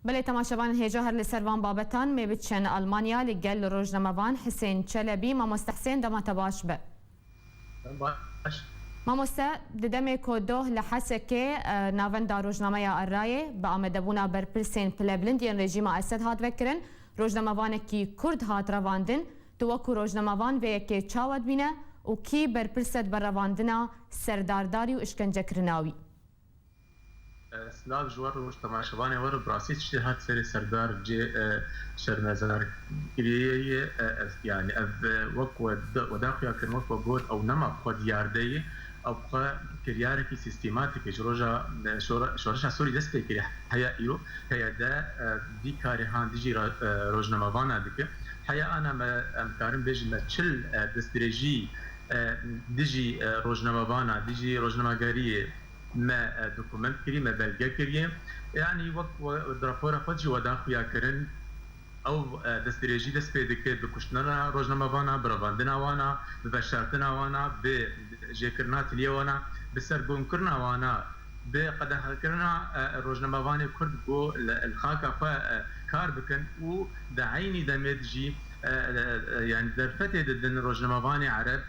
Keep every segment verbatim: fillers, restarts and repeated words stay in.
Belê, temaşevanên hêja, her li ser van babetan me biçin Almanya li gel rojnamevan Hisên Çelebî. Mamoste Hisên, dema te baş be. Baş. Mamoste, di demê ku doh li Hesekê, e, navenda rojnameya Erayê bi amadebûna berpirsên pilebilind yên rejîma Esed hat vekirin, rojnamevanekî Kurd hat revandin. Tu wekû rojnamevan vê yekê çawa dibîne û kî berpirs e di ber revandina serdardarî û îşkencekirina wî? Silav ji we re û ji temaşevanê we re. Bi rastî tiştê hat serê serdar cê, e, şermezarkiriyê ye, e, ev, yanî ev, e, wek we da, we daxuya kirin, wek we got, ew nema bi xwe diyarde ye, ew bi xwe kiryarekî sîstematîk e. Ji roja, e, şora-, şoreşa Sûrî dest pê kiriye heya îro, P Y D, e, vî karê han dijî ra-, e, rojnamevana dike. Heya ana me, em karin bêjin me çil, e, destdirêjî, e, dijî, e, rojnamevana, dijî rojnamegeriyê me, e, dokument kiriye, me belge kiriye. Yanî wek we di rapora xwe jî we daxuya kirin, ew, e, destdirêjî dest pê dike bi kuştina rojnamevana, bi revandina wana, bi veşartina wana, bi jêkirina tiliyê wana, bi sergomkirina wana, bi qedexekirina, e, rojnamevanê Kurd ku li, li xaka xwe, e, kar bikin û di eynî demê de jî, e, e, e, yanî derfetê didin rojnamevanê Ereb,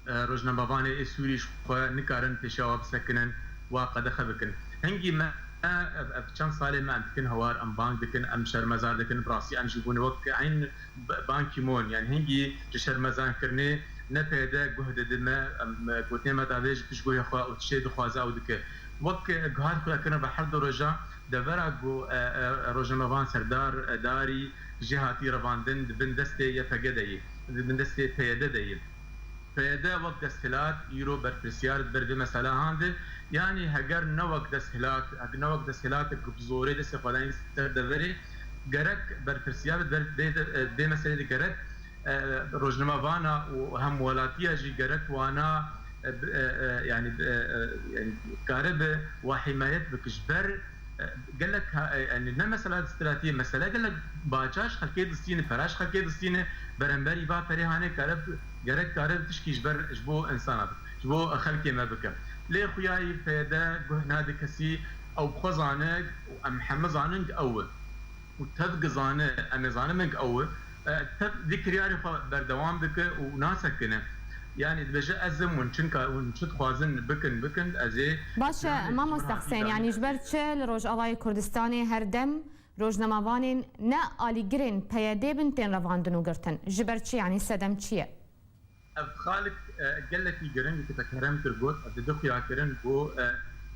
e, rojnamevanê ê Sûrî ji xwe nikarin pêşiya wa bisekinin, wa qedexe bikin. Hingî me, ev, ev çend salê me em dikin hawar, em bang dikin, em şermezar dikin, bi rastî em jî bûne wek eyn B-, Ban Ki-moon, yanî hingî ji şermezarkirinê ne P Y D guh dide me, em, gotinê me davêjin piştguhê xwe û tiştê dixwaze ew dike. Wek, e, guhar xwe kirin ve her du roja devera ku, e, e, rojnamevan serdar, e, darî jê hatî revandin di bin destê Y P G de ye, di bin destê P Y D de ye. P Y D wek desthilat îro berpirsiyar di ber vê mesela han de, yanî heger ne wek desthilat, ne wek desthilatek ku bi zorê destê xwe dayîn ser deverê, gerek berpirsiyar di ber vê de, vê meselê de gerek, e, rojnamevana û hemwelatiya jî gerek wana, e, bi, e, e, yanî, e, e, yanî karibe wa hîmayet bike ji ber, e, gelek ha-, e, yanî ne mesela desthilatiyê, mesele gelek baca ji xelkê distîne, pera ji xelkê distîne, beramberî va perê hanê kare, gerek kare tişkî ji ber, ji bo insana bike, ji bo xelkê me bike. Lê xuyayî P Y D guh nade kesî, ew bi xwe zane û em heme zanin ku ew e. Û tev gizane, em ê zanin ku ew e, e, tev vî kiryarê xwe berdewam dike û nasekine. Yanî dibêje, ez im, hûn çinka hûn çi dixwazin bikin, bikin, ez ê... Baş e, mamoste Hisên, yanî ji ber çi li Rojavayê Kurdistanê her dem rojnamevanên ne alîgirên P Y D bin tên revandin û girtin? Ji ber çi, yanî sedem çi ye? Ev xalik, e, gelekî giring e ku te kerem kir got, ev dide xuyakirin ku, e,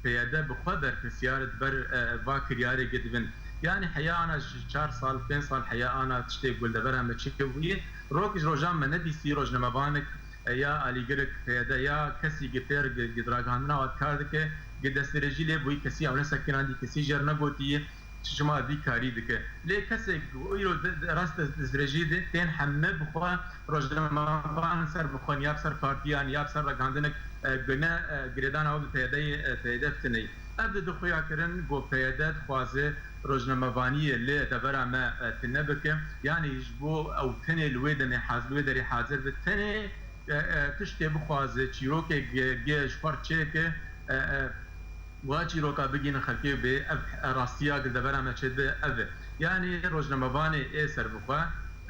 P Y D bi xwe berpirsiyar e di ber, e, va kiryarê girtibin. Yanî heya ana ji çar sal, pênc sal heya ana tiştê ku li devera me çêbûyî, rok ji rojan me nedîsî rojnamevanek, e, ya alîgirik P Y D ya kesî gi pêr gi, gi ragihandina wan kar dike, gi destdirêjî lê bûyî, kesî ew nesekinandî, kesî jê re negotiyî. Çima vî karî dike? Lê kesek ku îro de, de, rast destdirêjî de tên heme bi xwe rojnamevan ser bi xwe, ya bi ser partiyan, ya bi ser ragihandinek, e, gune, e, girêdana wan bi P Y D'yê, e, P Y D bi tineyî. Ev dide xuyakirin ku P Y D dixwaze rojnamevaniyê li devera me, e, tune bike. Yanî ji bo ew tenê li wê demê haz-, li wê derê hazir be, tenê, e, e, tiştê bixwaze, çîrokê ge-, ge ji xwe re çêke, e, e, wa çîroka bigihîne xelkê bê, ev rastiya ku li devera me çêdibe ev e. Yanî rojnamevanê ê serbixwe,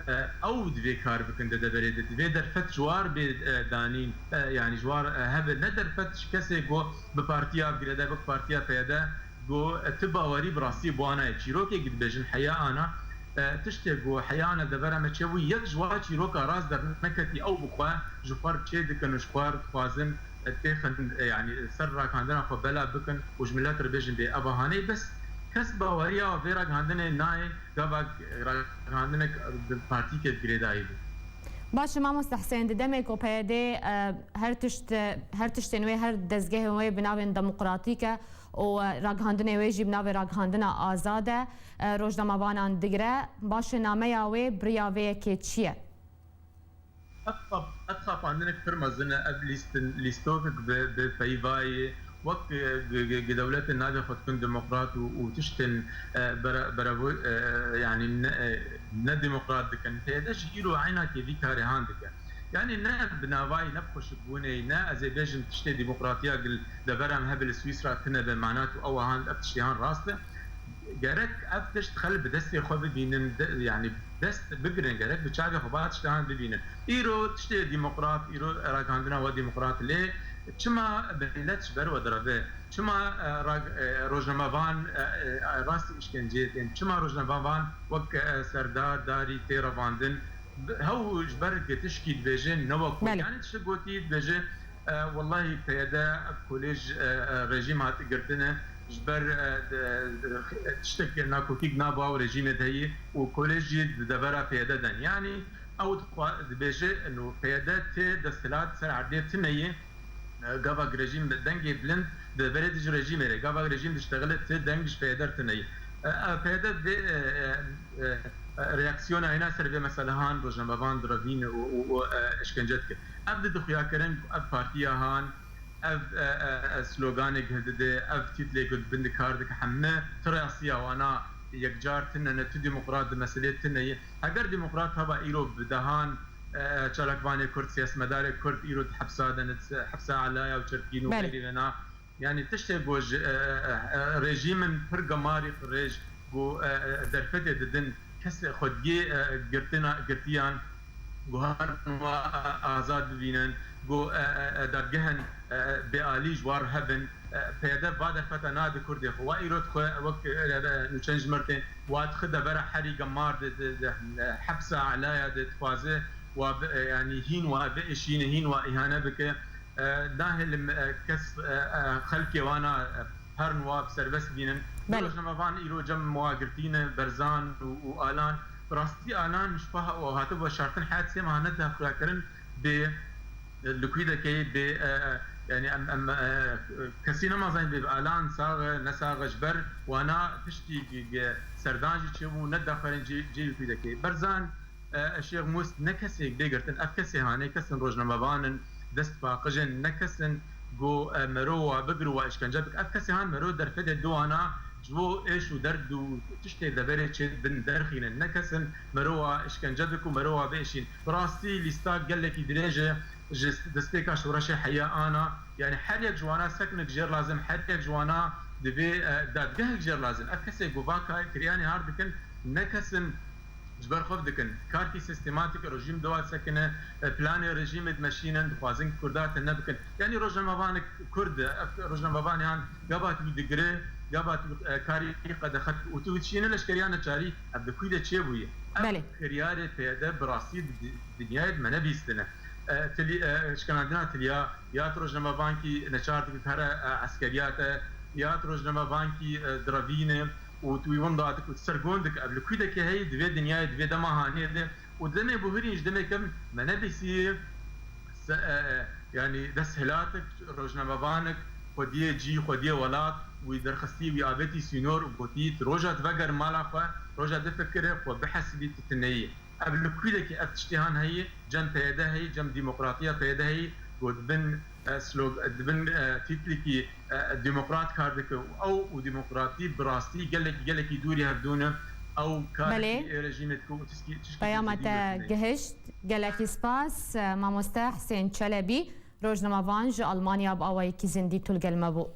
e, ew divê kar bikin di deverê de, divê derfet ji war bê, e, danîn, e, yanî ji war, e, hebe, ne derfet ji kesê ku bi partiya girêdayî, wek partiya P Y D, ku, e, tu bawerî bi rastî bi wan nayê. Çîrokê ku dibêjin heya ana, e, tiştê ku heya ana devera me çêbû, yek ji wa çîroka rast derneketî, ew bi xwe ji xwe re çê dikin û ji xwe re dixwazin, e, têxin, e, yanî ser ragihandina xwe bela bikin û ji milet re bêjin bê eva hanê, bes kes baweriya vê ragihandinê nayê, gava ragihandinek bi partîkek girêdayî bû. Baş e, mamoste Hisên, di demê ku P Y D, e, her tişt, her tiştên wê, her dezgehên wê bi navên demokratîk e û, e, ragihandinê wê jî bi navê ragihandina azad e, e, rojnamevanan digire, baş e, nameya wê bi riya vê yekê çi ye? Ev xap-, ev xapandineke pir mezin e, ev lîstin-, lîstovek bi, bi peyva ye, wek, e, gi, gi, gi dewletên navê xwe dikin demokrat û, û tiştên, e, bere-, berevo-, e, yanî ne, e, nedemokrat dikin. P Y D jî îro eynakê vî karê han dike. Yanî ne bi navayî, ne bi xweşikbûnê, ne ez ê bêjim tiştê demokratiya gil devera me hebe li Swîsra tune be, mana tu ew han, ev tiştê han rast e. Gerek ev tişt xelk bi destê xwe bibînin, de, yanî dest bigirin, gerek bi çavê xwe ba tiştan bibînin. Îro tiştê demokrat, îro ragihandina we demokrat, lê çima millet ji ber we direve? Çima, e, rag-, e, rojnamevan, e, e, rastî îşkenceyê tên? Çima rojnamevan wek, e, Serdar Darî tê revandin? Bi-, hew ji ber tişkî dibêje ne wek Belê. Yani tişt gotî dibêje, e, wellahî P Y D ev kolej, e, e, rejîm hat girtine, ji ber, e, de, de, tiştek nakokîk nava û rejîmê de heyî û kolej jî di devera P Y D den. Yani ew dixwa-, dibêje, eno P Y D tê desthilat ser erdê tune ye, e, gava rejîm dengê bilind di berê dijî rejîmê re, gava rejîm diştexile ti deng ji P Y D re tune ye. E, e, P Y D vê, e, e, e, reaksiyona hêna ser vê meselehan rojnamevan direvîne û, û, û, e, işkence dike. Ev dide xuyakirin, ev partiya han, ev, e, e, e, sloganek dide, ev tîtlê ku di bin de kar dike, heme ti rasiya wana yekcar tune ne, tu demokrat di meselê tune ye. Heger demokrat heba îro bi dehan, e, çalakvanê Kurd, siyasetmedarê Kurd îro di hepsa de ne, hepsa Elaya û Çerkîn û Belê. Xeyrî vêna. Yani tiştê ku ji, e, e, e, rejîmin pir gemarî qirêj ku, e, e, derfetê didin, kes xwediyê, e, girtina, girtiyan, ku herin wa, e, azad bibînin, ku, e, e, e, dadgehên, e, bêalî ji war hebin, e, P Y D va derfeta nade Kurdê xwe. Wa îro dixwe wek, e, e, nûçeyên ji mir tên, wa dixwe devera herî gemar de, de, de, e, hepsa Elaya de dixwaze wa bi, e, yani hîn wa biêşîne, hîn wa îhane bike. E, nahêlim, e, kes, e, e, xelkê wana, e, herin wa bi serbest bînin. Belê. Rojnamevan îro cem wa girtî ne, Berzan û, û Alan. Bi rastî Alan ji paha û hatibû veşartin heyet sê meha nediha xuyakirin bê, e, li kû de key bê, e, e, yani em, em, e, kesî nema zanî bê Alan sax e, ne sax e, ji ber wana tiştî gi-, gi-, serdan jî çêbû, nediha xwerin cê, cê wî kû de key. Berzan, e, Şêx Mûs ne kesê bê girtin, ev kesê hanê, kesin rojnamevan in, dest paqij in, ne kesin ku, e, mero wa bigir û wa îşkence bik. Ev kesê han mero derfetê di wana ji bo êş û derd û tiştê deverê çê bin derxînin. Ne kesin mero wa îşkence bik û mero wa biêşîn. Bi rastî lîsta gelekî dirêj e ji destpêka şoreşê heya ana. Yani her yek ji wana sekinek jêr lazim, her yek ji wana divê, e, dadgehek jêr lazim. Ev kesê ku va kar-, kiriyanê har dikin, ne kesin ji ber xwe dikin. Karkî sîstematîk rejîm dewa sekine, e, planê rejîmê dimeşînin, dixwazin Kurda tune bikin. Yani rojnamevanek Kurd e, ev rojnamevanê han gava tu digire, gava tu, e, karî qedexe û tu çîne leşkeriya neçarî, ev di kû de çêbûye. Ev Belê. Kiryarê P Y D bi rastî di, di, dinyayê de me nebîstine. E, tilî-, e, şikinandina tiliya, ya tu rojnamevankî neçar dike kare, e, eskeriyat e, ya tu rojnamevankî, e, direvîne, û tu wî winda dik û tu sergon dik, ev li kû deke heyî, di vê dinyayê, di vê dema hanê de û di demê buhirîn ji demê kevn me nebîsî se-, e, e, yani desthilatik, rojnamevanik, xwediyê cî, xwediyê welat, wî derxistî, wî avêtî sînor û gotî, tu roja diveger mala xwe, roja difikire, xwe bihesibî tu tineyî. Ev li kû deke ev tiştê han heyî, cem P Y D heyî, cem demokratiya P Y D heyî, ku dibin, e, slog-, dibin, e, tîtlekî, e, demokrat kar dike û ew û demokratî bi rastî gelekî, gelekî dûrî hevdû ne. Ew karekî Belê. Ê rejîmê dike û tişkî, tişkî Peyama te gihişt. Gelekî spas, e, mamoste Husên Çelebî, rojnamevan ji Almanya bi awayekî zindî tu li gel me bû.